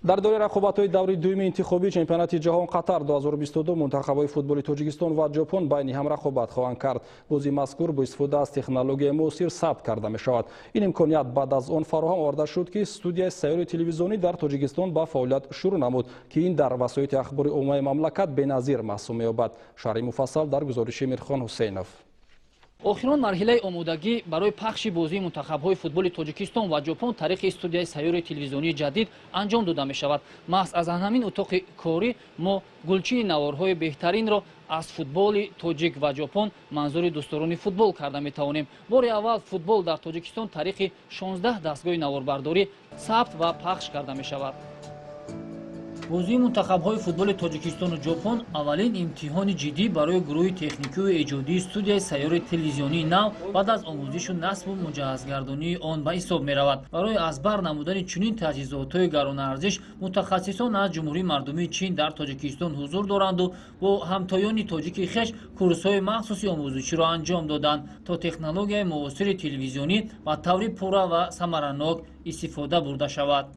Дар доираи рақобатҳои даври дуюми интихобии чемпионати ҷаҳон Қатар 2022 мунтахабҳои футболи Тоҷикистон ва Ҷопон байни ҳам рақобат хоҳанд кард. Бозии мазкур бо истифода аз технологияи муосир сабт карда мешавад. Ин имконият баъд аз он фароҳам оварда шуд, ки студияи сайёри телевизионӣ дар Тоҷикистон ба фаъолият шурӯъ намуд, ки ин дар васоити ахбори оммаи мамлакат беназир маҳсуб меёбад. Шарҳи муфассал дар гузориши Мирхон Ҳусейнов. Охирон марҳилаи омодагӣ барои пахши бозии мунтахабҳои футболи Тоҷикистон ва Ҷопон тариқи студияи сайёри телевизионии ҷадид анҷом дода мешавад. Маҳз аз ҳамин утоқи корӣ мо гулчини наворҳои беҳтаринро аз футболи тоҷик ва Ҷопон манзури дӯстдорони футбол карда метавонем. Бори аввал футбол дар Тоҷикистон тариқи 16 дастгоҳи наворбардорӣ сабт ва пахш карда мешавад. Бозии мунтахабҳои футболи Тоҷикистону Ҷопон аввалин имтиҳони ҷиддӣ барои гурӯҳи техникию эҷодии студияи сайёри телевизионии нав баъд аз омӯзишу насбу муҷаҳҳазгардонии он ба ҳисоб меравад. Барои аз бар намудани чунин таҷҳизотҳои гаронарзиш мутахассисон аз Ҷумҳурии Мардумии Чин дар Тоҷикистон ҳузур доранду бо ҳамтоёни тоҷики хеш курсҳои махсуси омӯзиширо анҷом доданд, то технологияи муосири телевизионӣ ба таври пурра ва самаранок истифода бурда шавад.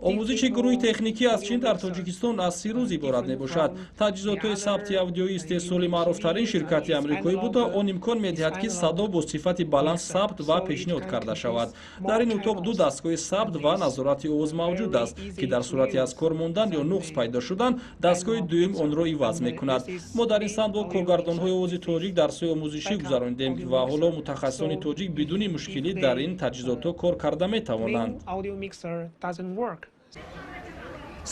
Омӯзиши гурӯҳи техникӣ аз Чин дар Тоҷикистон аз 3 рӯз иборат мебошад. Таҷҳизотҳои сабти аудиои истеҳсоли маъруфтарин ширкати амрикоӣ буда, он имкон медиҳад, ки садо бо сифати баланд сабт ва пешниҳод карда шавад. Дар ин утоқ ду дастгоҳи сабт ва назорати овоз мавҷуд аст, ки дар сурати аз кор мондан ё нуқс пайдо шудан дастгоҳи дуюм онро иваз мекунад. Мо дар ин самт бо коргардонҳои овози тоҷик дарсҳои омӯзишӣ гузаронидем ва ҳоло мутахассисони тоҷик бидуни мушкилӣ дар ин таҷҳизотҳо кор карда метавонанд.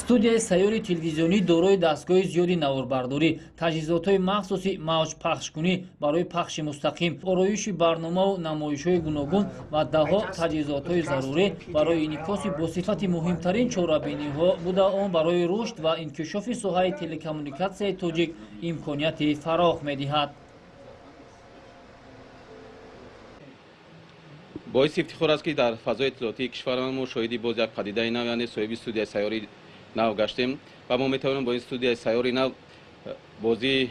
Студияи сайёри телевизионӣ дорои дастгоҳи зиёди наворбардорӣ, таҷҳизотҳои махсуси мавҷпахшкунӣ барои пахши мустақим, ороиши барномаву намоишҳои гуногун ва даҳҳо таҷҳизотҳои зарурӣ барои инъикоси босифати муҳимтарин чорабиниҳо буда, он барои рушд ва инкишофи соҳаи телекоммуникатсияи тоҷик имконияти фарох медиҳад. Боиси ифтихор аст, ки дар фазои иттилоотии кишварамон мо шоҳиди боз як падидаи нав, яъне соҳиби студияи сайёри нав гаштем ва мо метавонем бо ин студияи сайёри нав бозии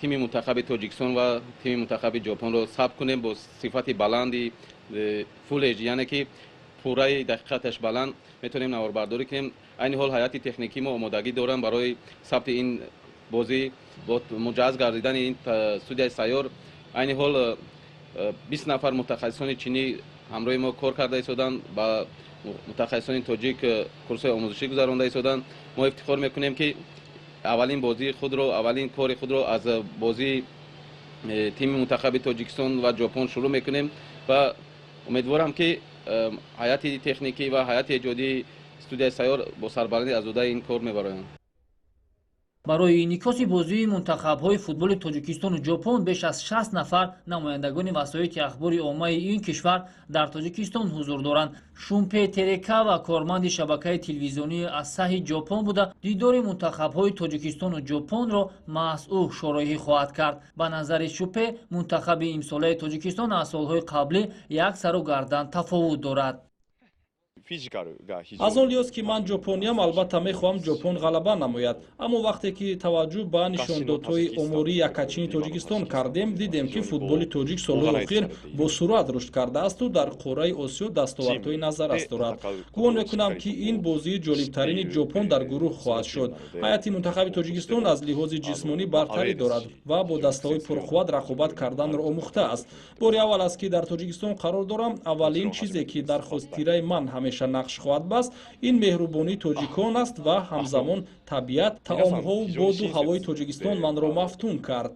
тими мунтахаби Тоҷикистон ва тими мунтахаби Ҷопонро сабт кунем бо сифати баланди Full HD, яъне ки пурраи дақиқаташ баланд метавонем наворбардорӣ кунем. Айни ҳол ҳайати техникии мо омодагӣ доранд барои сабти ин бозӣ. Бо муҷаҳҳаз гардидани ин студияи сайёр айни ҳол 20 нафар мутахассисони чинӣ ҳамроҳи мо кор карда истоданд, ба мутахассисони тоҷик курсҳои омӯзишӣ гузаронда истоданд. Мо ифтихор мекунем, ки аввалин бозии худро, аввалин кори худро аз бозии тими мунтахаби Тоҷикистон ва Ҷопон шурӯъ мекунем ва умедворам, ки ҳайати техникӣ ва ҳайати эҷодии студияи сайёр бо сарбаландӣ аз уҳдаи ин кор мебароянд. Барои инъикоси бозии мунтахабҳои футболи Тоҷикистону Ҷопон беш аз 60 нафар намояндагони васоити ахбори оммаи ин кишвар дар Тоҷикистон ҳузур доранд. Шумпе Терекава корманди шабакаи телевизионии Асаҳи Ҷопон буда, дидори мунтахабҳои Тоҷикистону Ҷопонро маҳз ӯ шороҳӣ хоҳад кард. Ба назари Шупе, мунтахаби имсолаи Тоҷикистон аз солҳои қаблӣ як сару гардан тафовут дорад. Аз он лиҳоз, ки ман ҷопониям, албатта мехоҳам Ҷопон ғалаба намояд. Аммо вақте ки таваҷҷӯҳ ба нишондодҳои омории яккачини Тоҷикистон кардем, дидем, ки футболи тоҷик солҳои охир бо суръат рушд кардаасту дар қораи Осиё дастовардҳои назаррас дорад. Гумон мекунам, ки ин бозии ҷолибтарини Ҷопон дар гурӯҳ хоҳад шуд. Ҳайати мунтахаби Тоҷикистон аз лиҳози ҷисмонӣ бартарӣ дорад ва бо дастаҳои пурқувват рақобат карданро омӯхтааст. Бори аввал аст, ки дар Тоҷикистон қарор дорам. Аввалин чизе, ки дар хотираи ман ҳамеша нақш хоҳад баст, ин меҳрубонии тоҷикон аст ва ҳамзамон табиат, таомҳову боду ҳавои Тоҷикистон манро мафтун кард.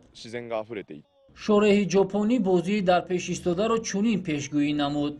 Шореҳи ҷопонӣ бозии дар пеш истодаро чунин пешгӯӣ намуд.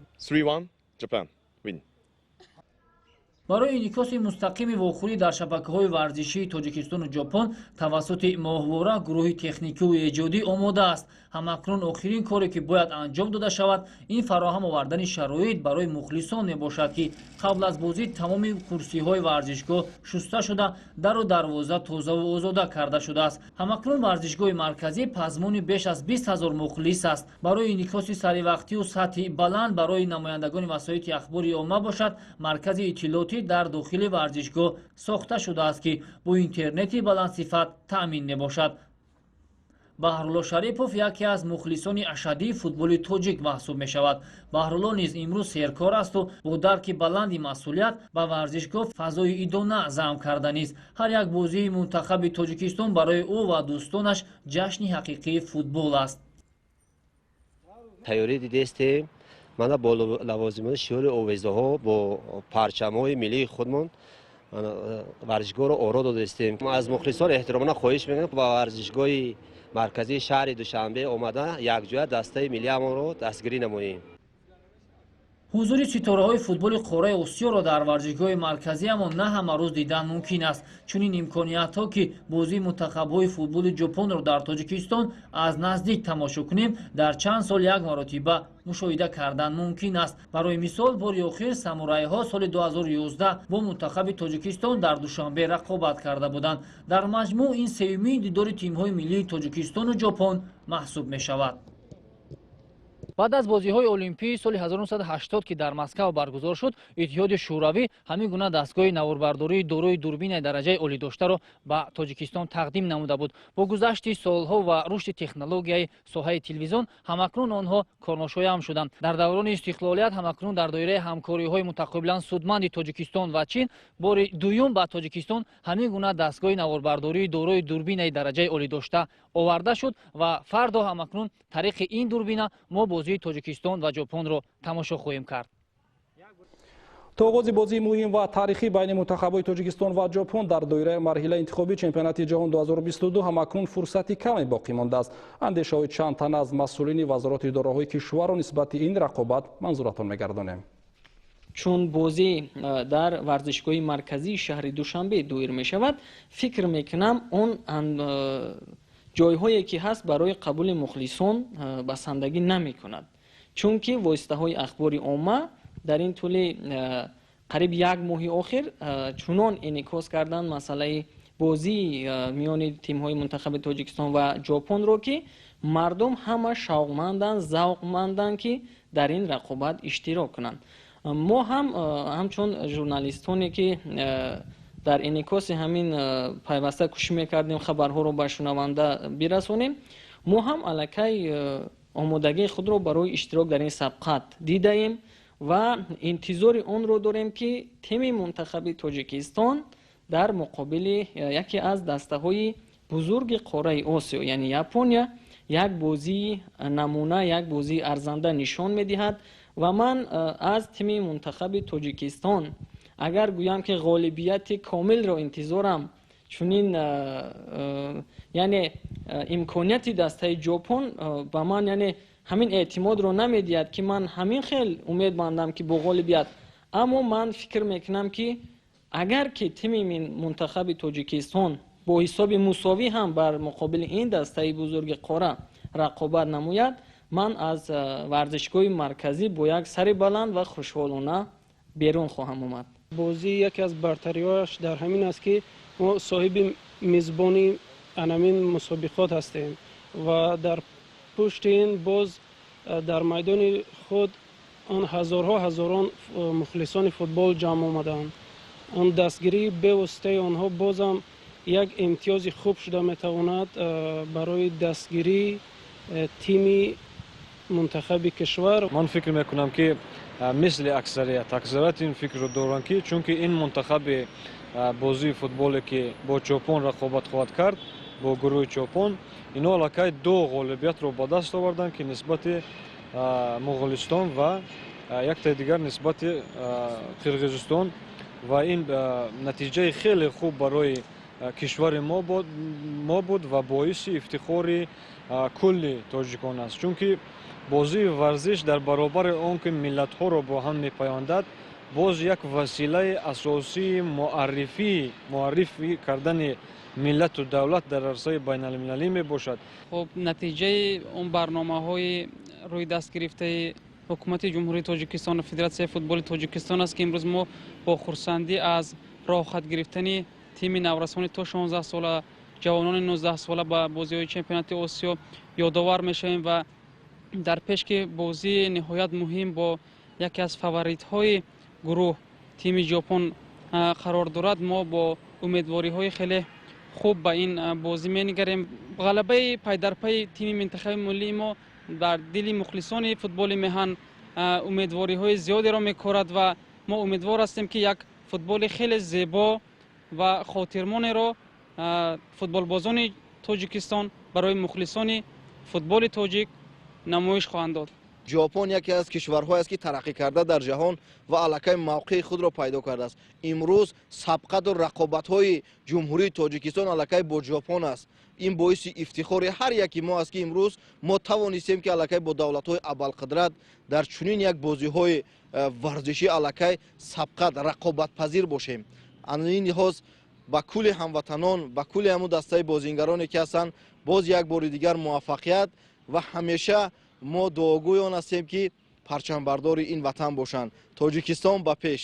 Барои инъикоси мустақими вохӯрӣ дар шабакаҳои варзишии Тоҷикистону Ҷопон тавассути моҳвора гурӯҳи техникиву эҷодӣ омода аст. Ҳамакнун охирин коре, ки бояд анҷом дода шавад, ин фароҳам овардани шароит барои мухлисон мебошад, ки қабл аз бозӣ тамоми курсиҳои варзишгоҳ шуста шуда, дару дарвоза тозаву озода карда шудааст. Ҳамакнун варзишгоҳи марказӣ пазмони беш аз 20 ҳазор мухлис аст. Барои инъикоси саривақтию сатҳи баланд барои намояндагони васоити ахбори омма бошад, маркази иттилоотӣ дар дохили варзишгоҳ сохта шудааст, ки бо интернети баландсифат таъмин мебошад. Баҳрулло Шарипов яке аз мухлисони ашаддии футболи тоҷик маҳсуб мешавад. Баҳрулло низ имрӯз серкор асту бо дарки баланди масъулият ба варзишгоҳ фазои идона замм карда низ. Ҳар як бозии мунтахаби Тоҷикистон барои ӯ ва дӯстонаш ҷашни ҳақиқии футбол аст. Тайёрӣ дидестем, мана бо лавозимоти шиёри овезаҳо, бо парчамҳои миллии худмон варзишгоҳро оро додастем. Аз мухлисон эҳтиромона хоҳиш мекунем, ба варзишгоҳи марказии шаҳри Душанбе омада, якҷоя дастаи миллиамонро дастгирӣ намоем. Ҳузури ситораҳои футболи қораи Осиёро дар варзишгоҳи марказиамон на ҳама рӯз дидан мумкин аст. Чунин имкониятҳо, ки бозии мунтахабҳои футболи Ҷопонро дар Тоҷикистон аз наздик тамошо кунем, дар чанд сол як маротиба мушоҳида кардан мумкин аст. Барои мисол, бори охир самурайҳо соли 2011 бо мунтахаби Тоҷикистон дар Душанбе рақобат карда буданд. Дар маҷмӯъ ин сеюмин дидори тимҳои миллии Тоҷикистону Ҷопон маҳсуб мешавад. Баъд аз бозиҳои Олимпии соли 1980, ки дар Москав баргузор шуд, Иттиҳоди Шӯравӣ ҳамин гуна дастгоҳи наворбардории дорои дурбинаи дараҷаи олӣ доштаро ба Тоҷикистон тақдим намуда буд. Бо гузашти солҳо ва рушди технологияи соҳаи телевизион ҳамакнун онҳо корношоям шуданд. Дар даврони истиқлолият ҳамакнун дар доираи ҳамкориҳои мутақобилан судманди Тоҷикистон ва Чин бори дуюм ба Тоҷикистон ҳамин гуна дастгоҳи наворбардории дорои дурбинаи дараҷаи олӣ дошта оварда шуд ва фардо ҳамакнун тариқи ин дурбина мо бозии Тоҷикистон ва Ҷопонро тамошо хоҳем кард. То оғози бозии муҳим ва таърихӣ байни мунтахабҳои Тоҷикистон ва Ҷопон дар доираи марҳилаи интихобии чемпионати ҷаҳон 2022 ҳамакнун фурсати каме боқӣ мондааст. Андешаҳои чанд тана аз масъулини вазорату идораҳои кишварро нисбати ин рақобат манзуратон мегардонем. Чун бозӣ дар варзишгоҳи марказии шаҳри Душанбе доир мешавад, фикр мекунам, он ҷойҳое ки ҳаст барои қабули мухлисон басандагӣ намекунад, чунки воситаҳои ахбори омма дар ин тӯли қариб як моҳи охир чунон инъикос карданд масъалаи бозии миёни тимҳои мунтахаби Тоҷикистон ва Ҷопонро, ки мардум ҳама шавқманданд, завқманданд, ки дар ин рақобат иштирок кунанд. Мо ҳам ҳамчун журналистоне, ки дар инъикоси ҳамин пайваста кӯшиш мекардем хабарҳоро ба шунаванда бирасонем, мо ҳам аллакай омодагии худро барои иштирок дар ин сабқат дидаем ва интизори онро дорем, ки тими мунтахаби Тоҷикистон дар муқобили яке аз дастаҳои бузурги қораи Осиё, яъне Япония, як бозии намуна, як бозии арзанда нишон медиҳад. Ва ман аз тими мунтахаби Тоҷикистон агар гӯям, ки ғолибияти комилро интизорам, чунин яъне имконияти дастаи Ҷопон ба ман яъне ҳамин эътимодро намедиҳад, ки ман ҳамин хел умед бандам, ки бо ғолибият. Аммо ман фикр мекунам, ки агар ки тими мунтахаби Тоҷикистон бо ҳисоби мусовӣ ҳам бар муқобили ин дастаи бузурги қора рақобат намояд, ман аз варзишгоҳи марказӣ бо як сари баланд ва хушҳолона берун хоҳам омад. Бозӣ яке аз бартариҳояш дар ҳамин аст, ки мо соҳиби мизбони анамин мусобиқот ҳастем ва дар пушти ин боз дар майдони худ он ҳазорҳо ҳазорон мухлисони футбол ҷамъ омаданд. Он дастгирии бевоситаи онҳо бозам як имтиёзи хуб шуда метавонад барои дастгирии тими мунтахаби кишвар. Ман фикр мекунам, ки мисли аксарият ин фикрро доранд, ки чунки ин мунтахаби бозии футболе, ки бо Ҷопон рақобат хоҳад кард, бо гурӯҳи Ҷопон, инҳо аллакай ду ғолибиятро ба даст оварданд, ки нисбати Моғулистон ва яктаи дигар нисбати Қирғизистон, ва ин натиҷаи хеле хуб барои кишвари мо буд ва боиси ифтихори кулли тоҷикон аст, чунки бозии варзиш дар баробари он ки миллатҳоро бо ҳам мепайвандад, боз як василаи асосии муаррифӣ кардани миллату давлат дар арсаи байналмилалӣ мебошад. Хуб, натиҷаи он барномаҳои рӯи даст гирифтаи ҳукумати Ҷумҳурии Тоҷикистон ва Федератсияи футболи Тоҷикистон аст, ки имрӯз мо бо хурсандӣ аз роҳхат гирифтани тими наврасони то 16 сола, ҷавонони 19 сола ба бозиҳои чемпионати Осиё ёдовар мешавем ва дар пеш ки бозии ниҳоят муҳим бо яке аз фаворитҳои гурӯҳ, тими Ҷопон, қарор дорад, мо бо умедвориҳои хеле Хуб ба ин бозӣ менигарем. Ғалабаи пайдарпайи тими минтақаи миллии мо дар дили мухлисони футболи меҳан умедвориҳои зиёдеро мекорад ва мо умедвор ҳастем, ки як футболи хеле зебо ва хотирмонеро футболбозони Тоҷикистон барои мухлисони футболи тоҷик намоиш хоҳанд дод. Ҷопон яке аз кишварҳоест, ки тараққӣ карда дар ҷаҳон ва аллакай мавқеи худро пайдо кардааст. Имрӯз сабқату рақобатҳои Ҷумҳурии Тоҷикистон аллакай бо Ҷопон аст. Ин боиси ифтихори ҳар яки мо аст, ки имрӯз мо тавонистем, ки аллакай бо давлатҳои абарқудрат дар чунин як бозиҳои варзишӣ аллакай сабқат рақобатпазир бошем. Аз ин лиҳоз ба кулли ҳамватанон, ба кулли ҳамун дастаи бозингароне, ки ҳастанд, боз як бори дигар муваффақият ва ҳамеша мо дуогӯи он ҳастем, ки парчамбардори ин ватан бошанд. Тоҷикистон ба пеш!